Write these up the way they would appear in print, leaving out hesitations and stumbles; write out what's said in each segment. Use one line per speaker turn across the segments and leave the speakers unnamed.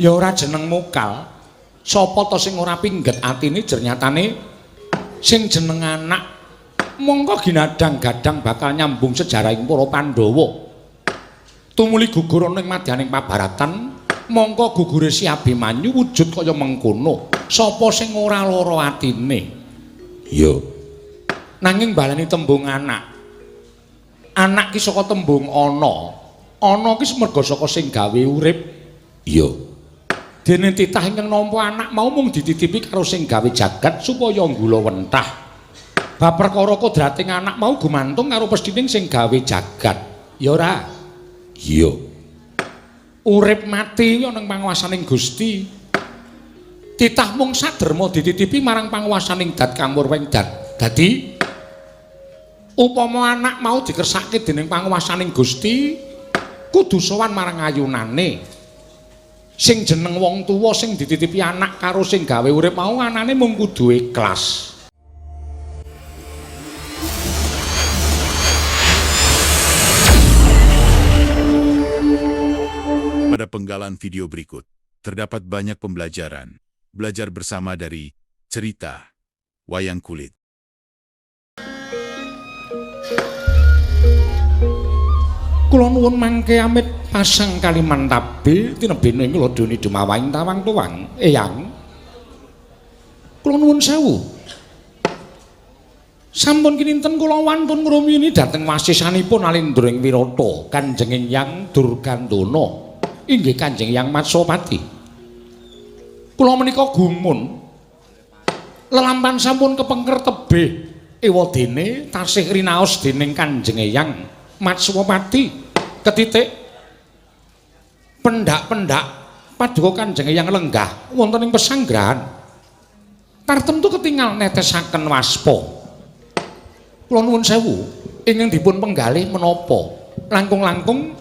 Ya ora jeneng mokal. Sapa to sing ora pingget atine jernyatane sing jeneng anak mongko ginadang gadang bakal nyambung sejarahing para Pandhawa. Tumuli gugur ana ing madyaning pabaratan, mongko gugure si Abimanyu wujud kaya mengkono. Sapa sing ora lara atine? Iya. Nanging baleni tembung anak. Anak ki saka tembung ana. Ana ki merga saka sing gawe urip. Iya. Dene titah ingkang nampa anak mau mung dititipi karo sing gawe jagat supaya nggula wentah. Bab perkara kodrating anak mau gumantung karo pesthining sing gawe jagat. Ya ora? Iya. Urip mati ana ing panguwasaning Gusti. Titah mung saderma dititipi marang panguwasaning dat kang murweng dat. Dadi upama anak mau dikersake dening panguwasaning Gusti, kudu sowan marang ayunane. Sing jeneng wong tuwa sing dititipi anak karo sing gawe urip mau anane mung kudu ikhlas.
Pada penggalan video berikut, terdapat banyak pembelajaran. Belajar bersama dari cerita wayang kulit.
Kula nuwun mangke amit pasang Kalimantabe tinebene ing lodone dumawaing tawang tuwang. Eyang, kula nuwun sewu. Sampun kininten kula wantun ngrumiyini dhateng wasisanipun Alindra ing Wirata Kanjeng Eyang Durgandana inggih Kanjeng Eyang Matswapati. Kula menika gumun lelampan sampun kepengker tebih ewadene tasih rinaos dening Kanjeng Eyang Matswapati ketitik pendak-pendak paduka Kanjeng Eyang lenggah wonten ing pesanggrahan. Tartemtu ketingal netesaken waspa. Kula nuwun sewu ingkang dipun penggalih menapa langkung-langkung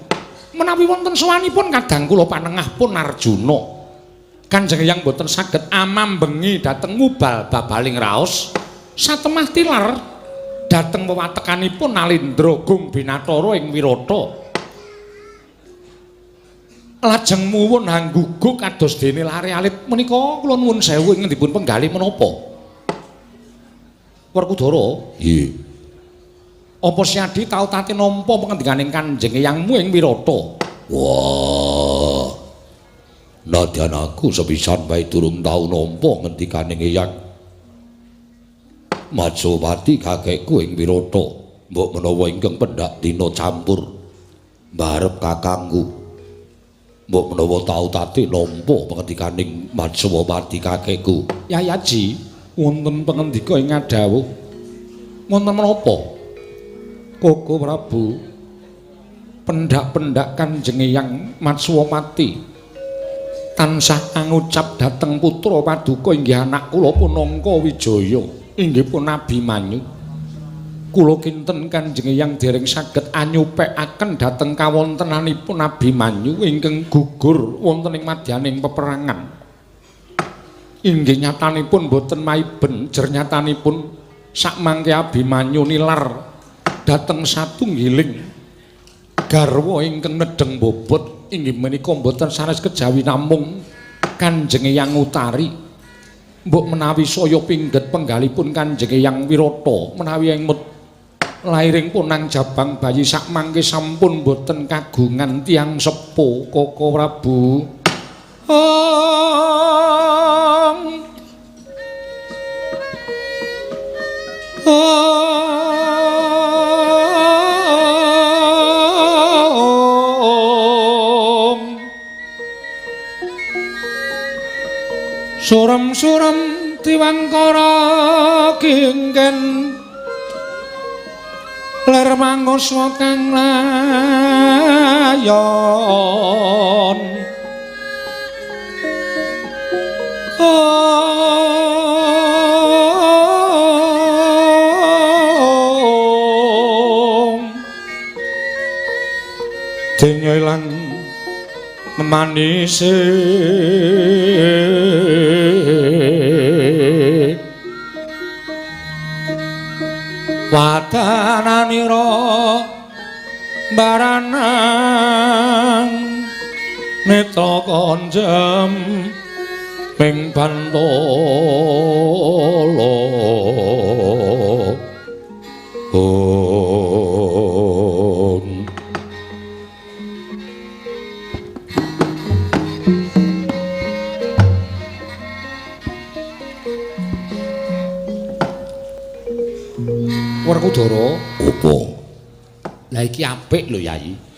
menawi wonten sowanipun kadang kula panengah pun Arjuna. Kanjeng Eyang boten saged amambengi dhateng mubal babaling raos satemah tilar dhateng wewatekanipun Alindra Gung Binatara ing Wirata. Lajeng muwun hangguguk kados dene lare alit menika kula nuwun sewu ingkang dipun penggalih menapa? Werkudara? Nggih. Apa Siadi tau tate nampa pengendikaning Kanjeng Eyangmu ing Wirata? Wah. Nadyan aku sepisan wae durung tau nampa ngendikaning Eyang Matswapati kakekku ing Wirata. Mbok menawa ingkang pendak dina campur mbarep kakangku. Mbok menawa tau tate nampa pengendikaning Matswapati kakekku. Yayaji, wonten pengendika ing ngadhawuh. Wonten menapa? Koko Prabu, pendak-pendak Kanjeng Eyang Matswapati tansah angucap dhateng putra paduka inggih anak kula Punangka Wijaya inggih pun Abimanyu. Kula kinten Kanjeng Eyang dereng saged anyupekaken dhateng kawontenanipun Abimanyu ingkang gugur wonten ing madyaning peperangan. Inggih nyatanipun boten maiben, jernyatanipun sakmangke Abimanyu nilar dhateng satunggiling garwa ingkang nedheng bobot inggih menika boten sanes kejawi namung Kanjeng Eyang Utari. Mbok menawi saya pingget penggalipun Kanjeng Eyang Wirata menawi emut lairing punang jabang bayi sakmangke sampun boten kagungan tiyang sepuh Koko Prabu. Om. Om. Surem-surem diwangkara kingken ler manguswa kang layon. Om. Denya ilang manise wadananira baranang Netra konjem ing bantala. Om. Werkudara, opo? Lah iki apik lho, Yai.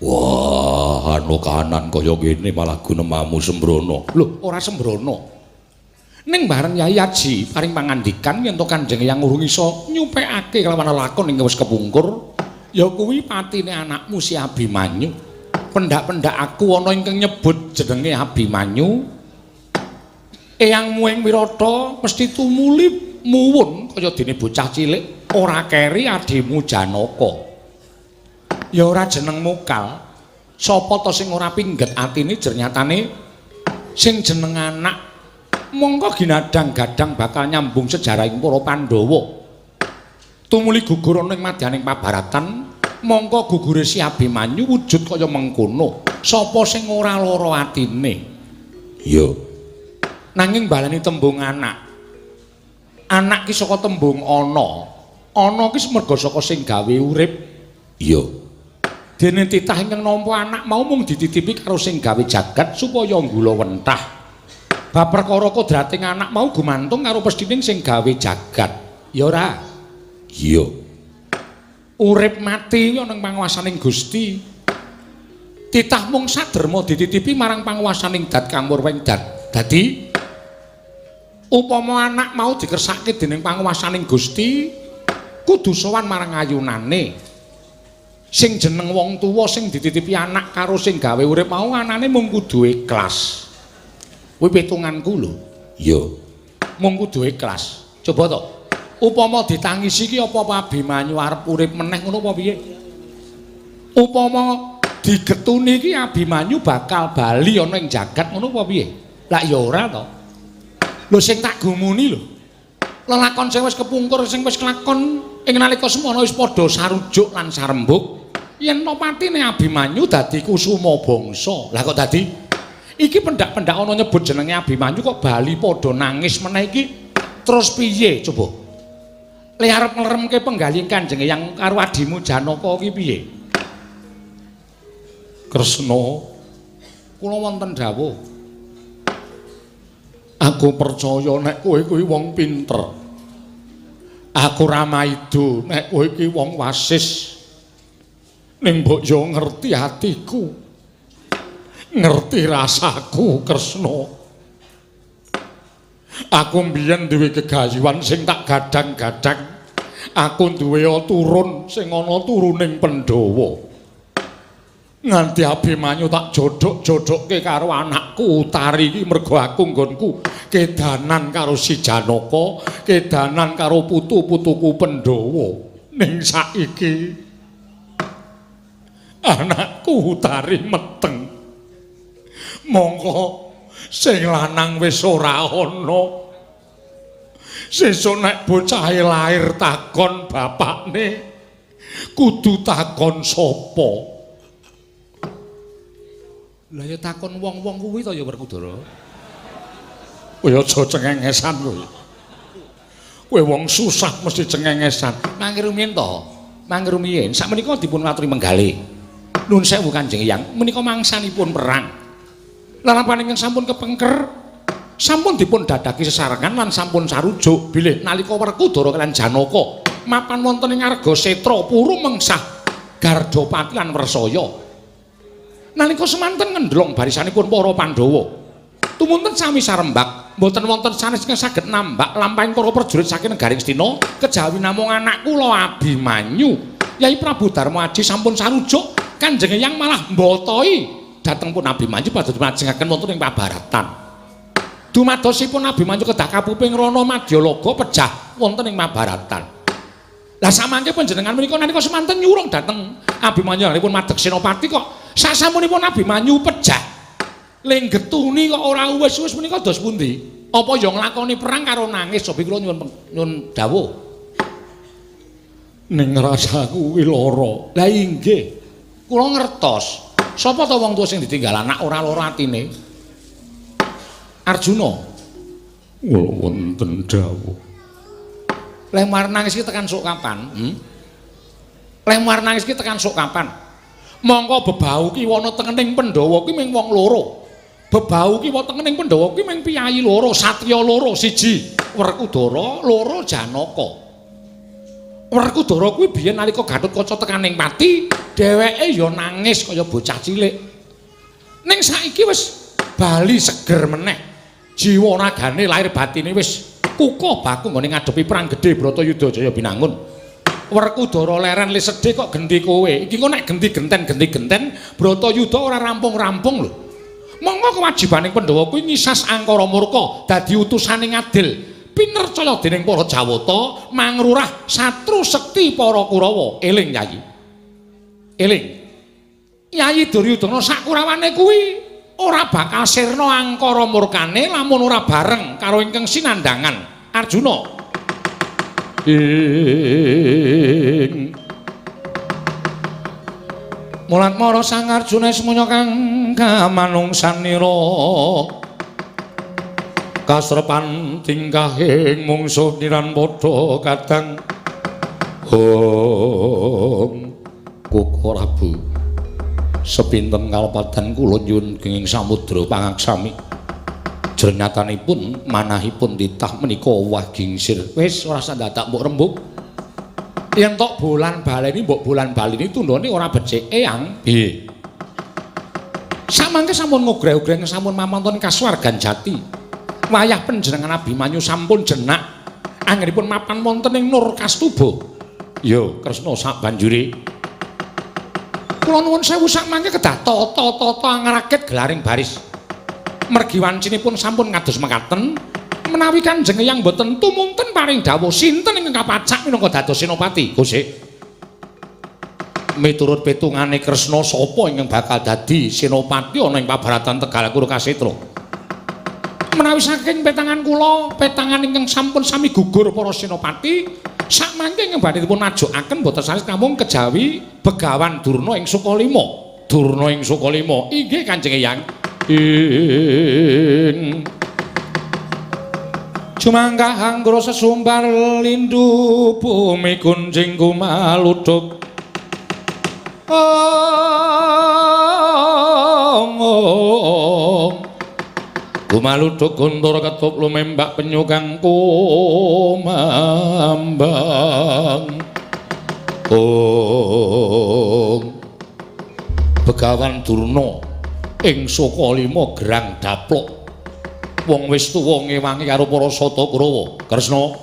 Wah, anu kahanan kaya ngene malah gunemamu sembrono. Lho, ora sembrono. Ning bareng Yai Aji paring pangandikan yen to Kanjeng Eyang urung iso nyupekake kelawan lakon ing wis kepungkur, ya kuwi patine anakmu si Abimanyu. Pendak-pendak aku ana ingkang nyebut jenenge Abimanyu. Eyangmu ing Wirata mesti tumuli muwun kaya dene bocah cilik ora keri adimu Janaka. Ya ora jeneng mokal. Sapa to sing ora pingget atine jernyatane sing jeneng anak mongko ginadang gadang bakal nyambung sejarahing para Pandhawa. Tumuli gugur ana ing madyaning pabaratan, mongko gugure si Abimanyu wujud kaya mengkono. Sapa sing ora lara atine? Ya. Nanging baleni tembung anak. Anak ki saka tembung ana. Ana ki merga saka sing gawe urip. Iya. Dene titah ingkang nampa anak mau mung dititipi karo sing gawe jagat supaya nggula wentah. Bab perkara kodrating anak mau gumantung karo pesthining sing gawe jagat. Ya ora? Iya. Urip mati ana ing panguwasaning Gusti. Titah mung saderma dititipi marang panguwasaning dat kang murweng dat. Dadi upama anak mau dikersake dening panguwasaning Gusti, kudu sowan marang ayunane. Sing jeneng wong tuwa sing dititipi anak karo sing gawe urip mau anane mung kudu ikhlas. Kuwi pitunganku lho. Iya. Mung kudu ikhlas. Coba to. Upama ditangisi iki apa Abimanyu arep urip meneh ngono apa piye? Upama digetuni iki Abimanyu bakal bali ana ing jagat ngono apa piye? Lah ya ora to. Lho sing tak gumuni lho. Lelakon sing wis kepungkur sing wis kelakon ing nalika semono wis padha sarujuk lan sarembug yen to patine Abimanyu dadi kusuma bangsa. Lah kok dadi iki pendak-pendak ana nyebut jenenge Abimanyu kok bali padha nangis meneh iki terus piye coba? Le arep ngleremke penggalih Kanjeng Eyang karo adimu Janaka iki piye? Kresna, kula wonten dawuh. Aku percaya nek kowe kuwi wong pinter. Aku ra maido nek kowe iki wong wasis. Ning mbok yo ngerti atiku. Ngerti rasaku, Kresna. Aku mbiyen duwe gegayuhan sing tak gadang-gadang. Aku duwe turun sing ana turuning Pandhawa. Nganti Abimanyu tak jodhok-jodhokke karo anakku Utari iki mergo aku nggonku kedanan karo si Janaka, kedanan karo putu-putuku Pandhawa. Ning saiki anakku Utari meteng. Mongko sing lanang wis ora ana. Sesuk nek bocahe lair takon bapakne, kudu takon sapa? Lah ya takon wong-wong kuwi to ya Werkudara. Kowe aja cengengesan kowe. Kowe wong susah mesti cengengesan. Mangke rumiyin to. Mangke rumiyin sakmenika dipun aturi menggalih. Nuwun sewu Kanjeng Eyang, menika mangsanipun perang. Lalampahan ingkang sampun kepengker sampun dipun dadaki sesarengan lan sampun sarujuk bilih nalika Werkudara lan Janaka mapan wonten ing Argasetra puru mengsah Gardapati lan Wrsaya. Nalika semanten ngendlong barisanipun para Pandhawa, tumunten sami sarembak, mboten wonten sanes ingkang saged nambak lampahing para prajurit saking negaring Astina kejawi namung anak kula Abimanyu. Yai Prabu Darma Aji sampun sarujuk, Kanjeng Eyang malah mbotoi dhateng pun Abimanyu badhe majengaken wonten ing pabaratan. Dumadosipun Abimanyu kedah kapuping rana madyalaga pejah wonten ing mabaratan. Lah samangke panjenengan menika nalika semanten nyurung dhateng Abimanyu pun madeg senopati kok sasampunipun Abimanyu pejah lenggetuni kok ora wis-wis menika dos pundi? Apa ya nglakoni perang karo nangis? Sobi kula nyuwun dawuh. Ning rasaku kuwi lara. Lah inggih, kula ngertos. Sapa to wong tuwa sing ditinggal anak ora lara atine? Arjuna. Wonten dawuh. Lemar nangis ki tekan sok kapan? Lemar nangis ki tekan sok kapan? Mongko bebau ki wana tengening Pandhawa ki ming wong loro. Bebau ki wonten tengening Pandhawa ki ming piyayi loro, satriya loro, siji Werkudara, loro Janaka. Werkudara kuwi biyen nalika Gatotkaca tekaning pati, dheweke ya nangis kaya bocah cilik. Ning saiki wis bali seger meneh. Jiwa ragane lahir batine wis kukuh baku nggone ngadepi perang gedhe Bratayuda Jaya Binangun. Werkudara leren le sedih kok genti kowe. Iki kok nek genti genten-genti genten Bratayuda ora rampung-rampung lho. Monggo kewajibaning Pandhawa kuwi ngisas angkara murka dadi utusane ngadil pinercaya dening para Jawata mangrurah satru sekti para Kurawa. Eling Yayi. Eling. Yayi Duryudana sakurawane kuwi ora bakal sirna angkara murkane lamun ora bareng karo ingkang sinandhangan Arjuna. Ing Mulat mara Sang Arjuna semuanya kang kamanungsanira kasrepan tingkahing mungsuh niran padha kadang. Hong Koko Prabu, sepinten kalepadan kula nyuwun genging samudra pangaksami. Jernyatanipun manahipun titah menika wah gingsir. Wis ora usah dadak mbok rembug. Yen tok bolan baleni mbok bolan baleni tundhone ora becik. Eyang, piye? Samangke sampun ngogreh-ogreh sampun mamonton kasuwargan jati. Wayah panjenengan Abimanyu sampun jenak anggenipun mapan wonten ing Nur Kastuba. Ya, Kresna sabanjure. Kula nuwun sewu sakmangke kedah tata-tata angrakit gelaring baris. Mergi wancinipun sampun kados mekaten, menawi Kanjeng Eyang boten tumunten paring dawuh sinten ingkang kapacak minangka dados senopati? Gusik. Miturut petungane Kresna sapa ingkang bakal dadi senopati ana ing pabaratan Tegal Kuru Kasetra? Menawi saking petangan kula, petangan ingkang sampun sami gugur para senopati, sakmangke ingkang badhe dipun ajokaken boten sanes namung kejawi Begawan Durna ing Sukalima. Durna ing Sukalima. Inggih Kanjeng Eyang. Ing Jumanggah anggra sesumbar lindu bumi kunjing kumaluduk. Ong Kumaluduk guntur ketup lumembak penyu kang kumambang. Ong Begawan Durna ing Sukalima gerang daplok. Wong wis tuwa ngewangi karo para Sata Kurawa. Kresna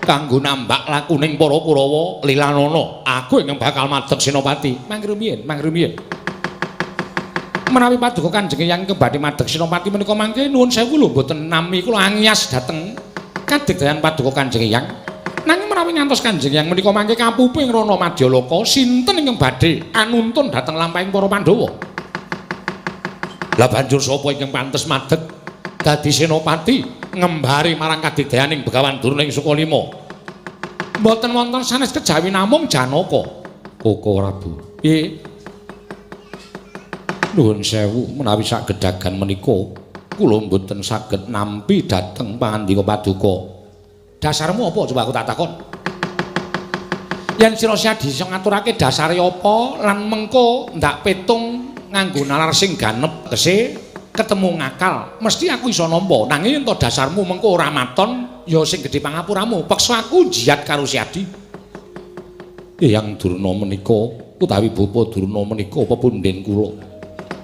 kanggo nambak lakuning para Kurawa lilanana, aku ingkang bakal madeg senopati. Mangrumiyin, mangrumiyin. Menawi paduka Kanjeng Eyang ingkang badhe madeg senopati menika mangke nuwun sewu lho mboten nami kula angias dhateng kadigdayan paduka Kanjeng Eyang. Nanging menawi ngantos Kanjeng Eyang menika mangke kapupu ing Rana Madyaloka, sinten ingkang badhe anuntun dhateng lampahing para Pandhawa? Lah banjur sapa ingkang pantes madeg dadi senopati ngembari marang kadigdayaning Begawan Durna ing Sukalima? Mboten wonten sanes kejawi namung Janaka. Koko Prabu. Piye? Nuwun sewu menawi sagedagan menika kula mboten saged nampi dhateng pangandika paduka. Dasarmu apa coba aku tak takon? Yen sira Siadi iso ngaturake dasare apa lan mengko ndak petung nganggo nalar sing ganep tegese ketemu ngakal, mesti aku iso nampa. Nanging yen to dasarmu mengko ora maton, ya sing gedhe pangapuramu. Peksa aku jiyat karo Siadi. Eyang Durna menika utawi Bapa Durna menika pepunden kula.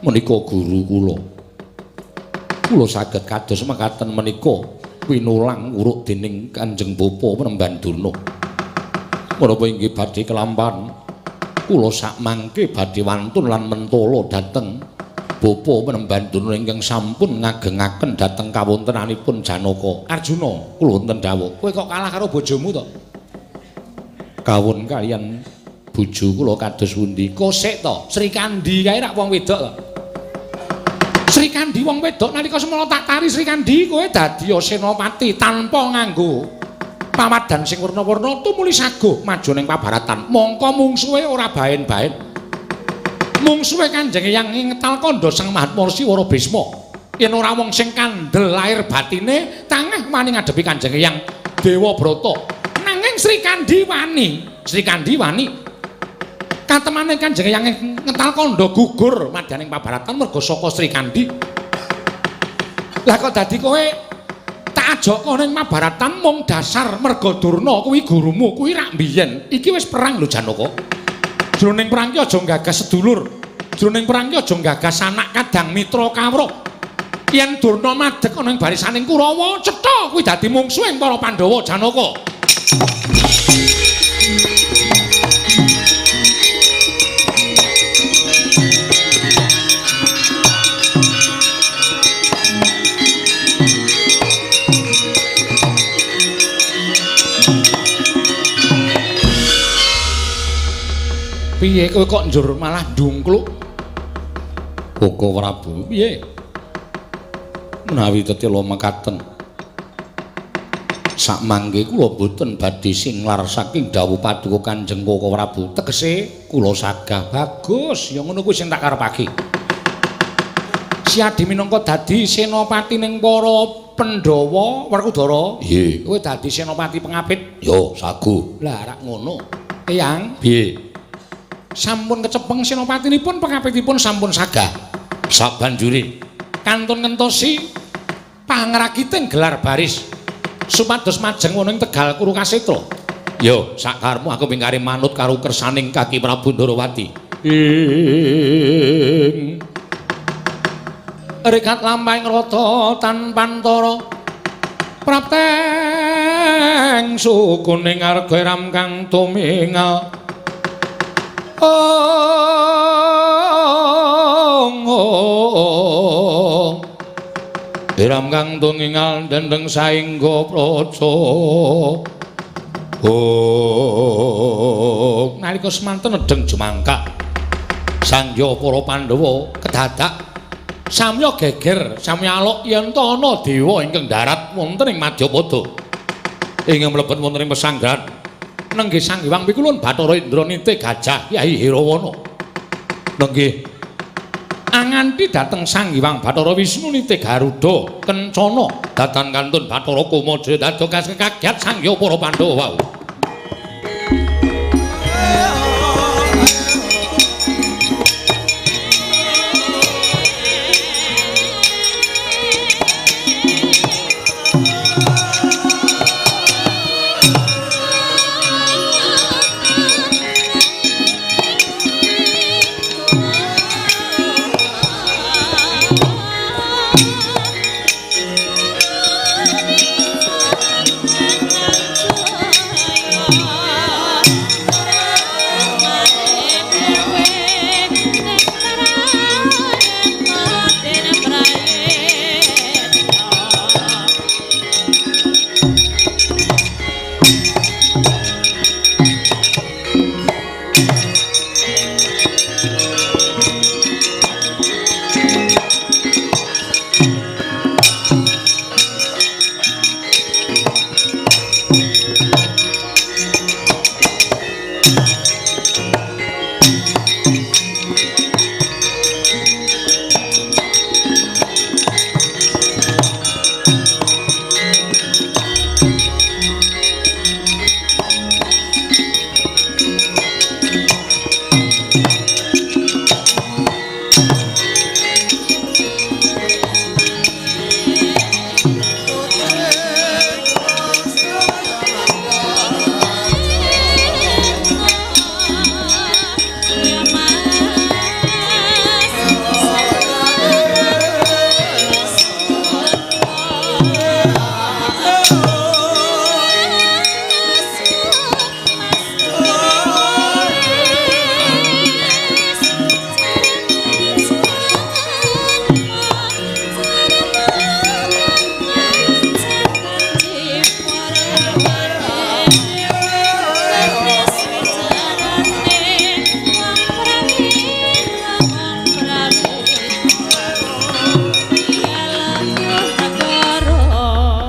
Menika guru kula. Kula saged kados mekaten menika winulang wuruk dening Kanjeng Bapa Penemban Durna. Menapa inggih badhe kelampahan kula sakmangke badhe wantun lan mentala dhateng Bapa Penemban Durna ingkang sampun ngagengaken dhateng kawontenanipun Janaka. Arjuna, kula wonten dawuh. Kowe kok kalah karo bojomu to? Kawon kaliyan bojo kula kados pundi? Kosek to, Srikandhi kae rak wong wedok to. Srikandhi wong wedok nalika semana tak tari Srikandhi kowe dadi senopati tanpa nganggo pawadan sing werna-werna tumuli saguh maju ning pabaratan. Mongko mungsuhe ora baen-baen. Mungsuhe Kanjeng Eyang ngetal kandha Sang Mahatmarsi Wara Bisma. Yen ora wong sing kandel lair batine tangeh wani ngadepi Kanjeng Eyang Dewa Brata. Nanging Srikandhi wani, Srikandhi wani. Katemane Kanjeng Eyang ngetal kandha gugur madyaning pabaratan merga saka Srikandhi. Lah kok dadi kowe tak ajaka ning Mabaratan mung dasar merga Durna kuwi gurumu kuwi rak mbiyen. Iki wis perang lho Janaka. Jroning perang ki aja nggagas sedulur. Jroning perang ki aja nggagas anak kadang mitra kawruh. Yen Durna madeg ana ing barisaning Kurawa, cetha kuwi dadi mungsuhing para Pandhawa Janaka. Piye kowe kok njur malah ndungkluk? Koko Prabu, piye? Menawi tetela mekaten. Sakmangke kula boten badhe singlar saking dawuh paduka Kanjeng Koko Prabu. Tegese kula sagah bagus, ya ngono kuwi sing tak karepake. Siadi minangka dadi senopati ning para Pandhawa Werkudara. Nggih. Kowe dadi senopati pengapit? Ya, sagu. Lah rak ngono. Eyang, piye? Sampun kecepeng senopatinipun pengapitipun sampun sagah. Sabanjure kantun ngentosi pangrakiting gelar baris supados majeng wonten Tegal Kurukasetra. Yo, sakarmu aku pingkare manut karo kersaning Kaki Prabu Ndorowati. Ing rekat lampahing rata tanpantara prapteng sukuning arga ram kang tumingal. Ong ong Iram kang tungingal dendeng saingga praja. Ong nalika semanten nedheng jumangkah sangya para Pandhawa kedadak samya geger samya alok yen ta ana dewa ingkang darat wonten ing Madyapada ingkang mlebet wonten ing pesanggrahan nenggih Sang Hyang Pikulun Bathara Indra nite gajah Kyai Hirawana. Nenggih anganti dhateng Sang Hyang Bathara Wisnu nite Garuda Kencana datan kantun Bathara Kumajaya dados kaget sangya para Pandhawa wau.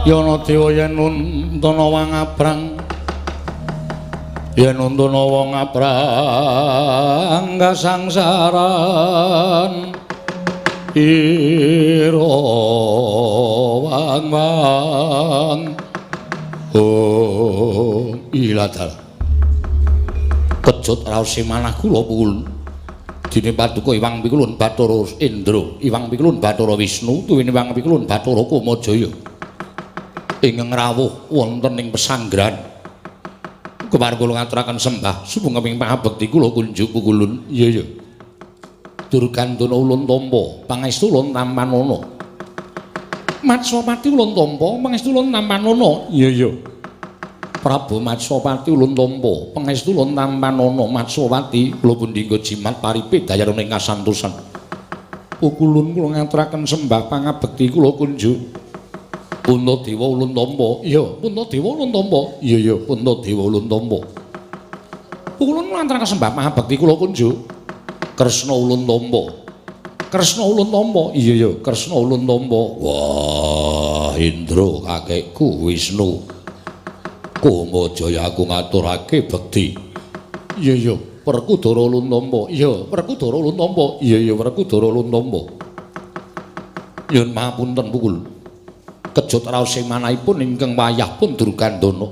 Yana dewa yen nuntana wangabrang Yen nuntuna wong aprang kasangsaran ira wang-wang. Oh iladal kejut raos manah kula pukul dene paduka Iwang Pikulun Bathara Indra, Iwang Pikulun Bathara Wisnu, tuwin Iwang Pikulun Bathara Kumajaya ingkang rawuh wonten ing pesanggrahan. Kepareng kula ngaturaken sembah sumangga pangabekti kula kunjuk pukulun. Iya iya. Durgandana ulun tampa, pangestu ulun tampanana. Matsapati ulun tampa, pangestu ulun tampanana. Iya iya. Prabu Matsapati ulun tampa, pangestu ulun tampanana. Matsapati kula pundi nggo jimat paripe dayarana ing kasantosan. Pukulun kula ngaturaken sembah pangabekti kula kunjuk. Puntadewa ulun tampa. Iya, Puntadewa ulun tampa. Iya iya, Puntadewa ulun tampa. Pukulun kula ngaturaken sembah pangabekti kula kunjuk. Kresna ulun tampa. Kresna ulun tampa. Iya iya, Kresna ulun tampa. Wah, Indra kakekku Wisnu. Kumajaya aku ngaturake bekti. Iya iya, Werkudara ulun tampa. Iya, Werkudara ulun tampa. Iya iya, Werkudara ulun tampa. Nyuwun pangapunten pukul. Kejut raos ing manahipun ingkang wayah pun Durgandana.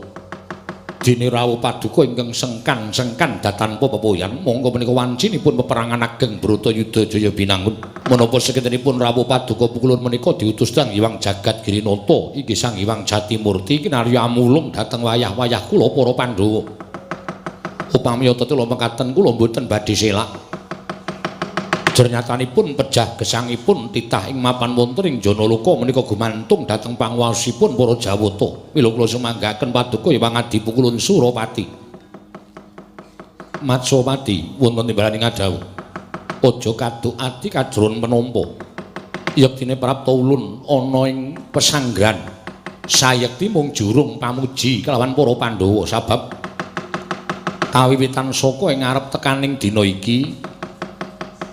Dene rawuh paduka ingkang sengkan-sengkan datanpa pepoyan, monggo menika wancinipun peperangan ageng Bratayuda Jaya Binangun. Menapa sekintenipun rawuh paduka pukulun menika diutus Sang Hyang Jagat Girinata, inggih Sang Hyang Jatimurti kinarya amulung dhateng wayah-wayah kula para Pandhawa. Upami tetela mekaten kula mboten badhe selak. Jernyatanipun pejah gesangipun titah ing mapan wonten ing Janaloka menika gumantung dhateng panguwasipun para Jawata. Mila kula sumanggaken paduka Hyang Adi Pukulun Surapati. Matsapati wonten timbalan ing adhawuh. Aja kaduk ati kajron penampa. Yektine prapta ulun ana ing pesanggrahan. Sayekti mung jurung pamuji kelawan para Pandhawa sabab kawiwitan saka ing ngarep tekaning dina iki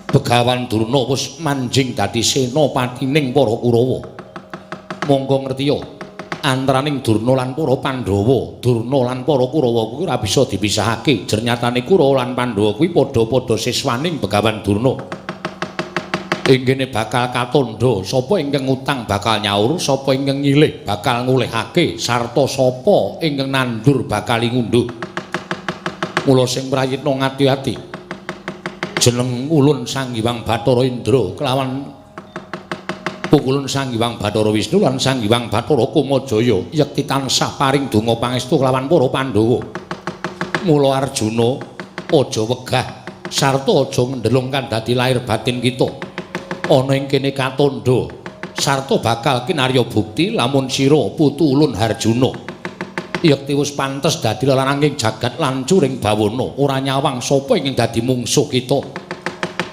Begawan Durna wis manjing dadi senopatining para Kurawa. Monggo ngertiya, antaraning Durna lan para Pandhawa, Durna lan para Kurawa kuwi ora bisa dipisahake. Jernyatane Kurawa lan Pandhawa kuwi padha-padha siswaning Begawan Durna. Ing kene bakal katandha sapa ingkang ngutang bakal nyaur, sapa ingkang nyilih bakal ngulihake, sarta sapa ingkang nandur bakal ngunduh. Mula sing prayitna ngati-ati. Jeneng ulun Sang Hyang Bathara Indra kelawan pukulun Sang Hyang Bathara Wisnu lan Sang Hyang Bathara Kumajaya yekti tansah paring donga pangestu kelawan para Pandhawa. Mula Arjuna aja wegah sarta aja ngendelung kang dadi lahir batin kita. Ana ing kene katandha sarta bakal kinarya bukti lamun sira putu ulun Harjuna. Yekti wis pantes dadi lelananging jagat lancuring bawana, ora nyawang sapa ingkang dadi mungsuh kita.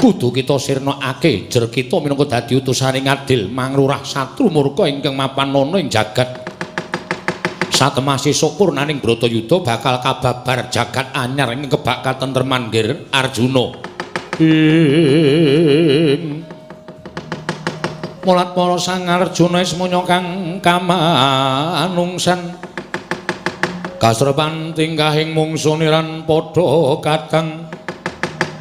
Kudu kita sirnakake jer kita minangka dadi utusane ngadil mangrurah satru murka ingkang mapan ana ing jagat. Satemah sesuk purnaning Bratayuda bakal kababar jagat anyar ing kebak katentreman nggir Arjuna. Ing mulat para Sang Arjuna ismaya kang kamanungsan kasrepan tingkahing mungsuniran padha kadang.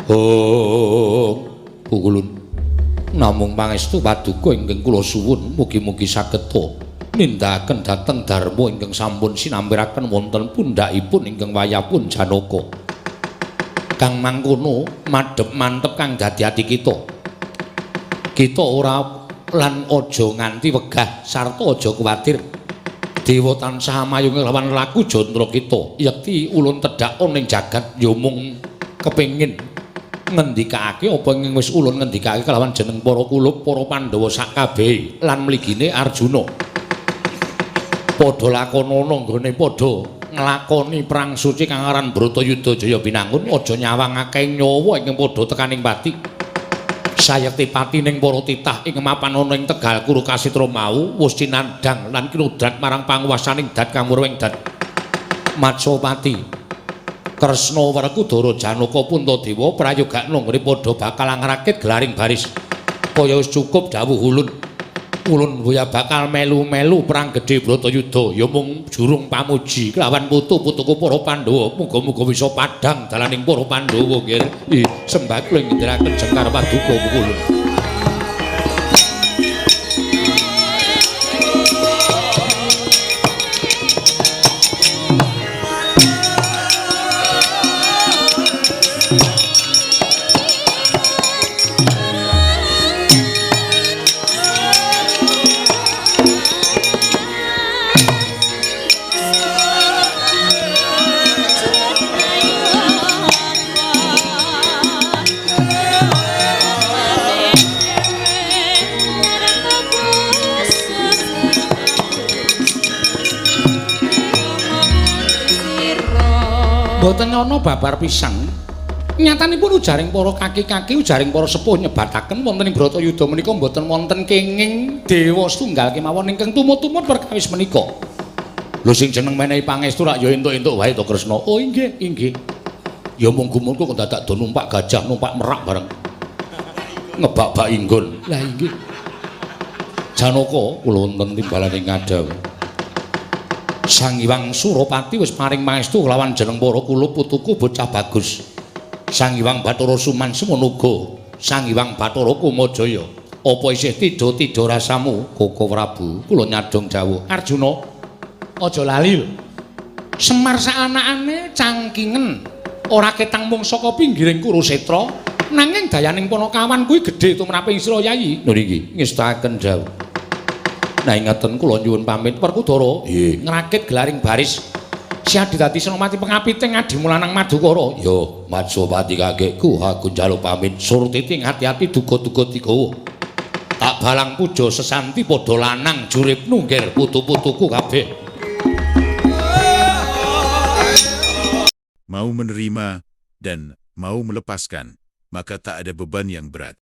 Oh pukulun namung pangestu paduka ingkang kula suwun mugi-mugi saged nindakaken dhateng dharma ingkang sampun sinampiraken wonten pundhakipun ingkang wayahpun Janaka. Kang mangkono madhep mantep kang dadi ati kita. Kita ora lan aja nganti wegah sarta aja kuwatir. Dewa tansah mayung lawan laku jantра kita. Yekti ulun tedhak ana ing jagat ya mung kepengin ngendikake apa ing wis ulun ngendikake kelawan jeneng para kulup para Pandhawa sakabehe lan mligine Arjuna. Padha lakonana nggone padha nglakoni perang suci kang aran Bratayuda Jaya Binangun, aja nyawangake nyawa ingkang padha tekaning pati. Sayekti patining para titah ing mapan ana ing Tegal Kuru Kasitra mau wis cinandhang lan kinudrat marang panguwasaning dat kamurwing dat Matsapati. Kresna Werkudara Janaka Puntadewa prayogakna nggone padha bakal ngrakit gelaring baris. Kaya wis cukup dawuh ulun. Ulun boya bakal melu-melu perang gedhe Bratayuda ya mung jurung pamuji kelawan putu-putuku para Pandhawa. Muga-muga bisa padhang dalaning para Pandhawa nggih. Sembah kula ngendiraken jengkar paduka kula. Mboten ana babar pisang. Nyatanipun ujaring para kaki-kaki, ujaring para sepuh nyebataken wonten ing Bratayuda menika mboten wonten kenging dewa setunggal kemawon ingkang tumut-tumut perkawis menika. Lho sing jeneng menehi pangestu rak ya entuk-entuk wae to Kresna. Oh inggih, inggih. Ya mung gumunku kok dadak do numpak gajah, numpak merak bareng. Ngebak-bak inggon. Lah inggih. Janaka kula wonten timbalane ngadhawuh. Sang Hyang Surapati wis paring pangestu kelawan jeneng para kula putuku bocah bagus. Sang Hyang Bathara Suman semono uga. Sang Hyang Bathara Kumajaya. Apa isih tidha-tidha rasamu, Koko Prabu? Kula nyadhong jawuh. Arjuna, aja lali lho. Semar saanakane cangkingen ora ketang mung saka pinggiring Kurusetra, nanging dayaning panakawan kuwi gedhe tumraping sira Yayi. Lho niki ngestakaken dawuh. Nah ingeten kula nyuwun pamit Werkudara. Nggih, ngrakit gelaring baris. Siadi dadi senopati pengapiting Adimulanang Madukara. Ya, Majapati kakekku aku njaluk pamit. Surtiti ati-ati duga-duga digawa. Tak balang puja sesanti padha lanang jurip nunggir putu-putuku kabeh.
Mau menerima dan mau melepaskan, maka tak ada beban yang berat.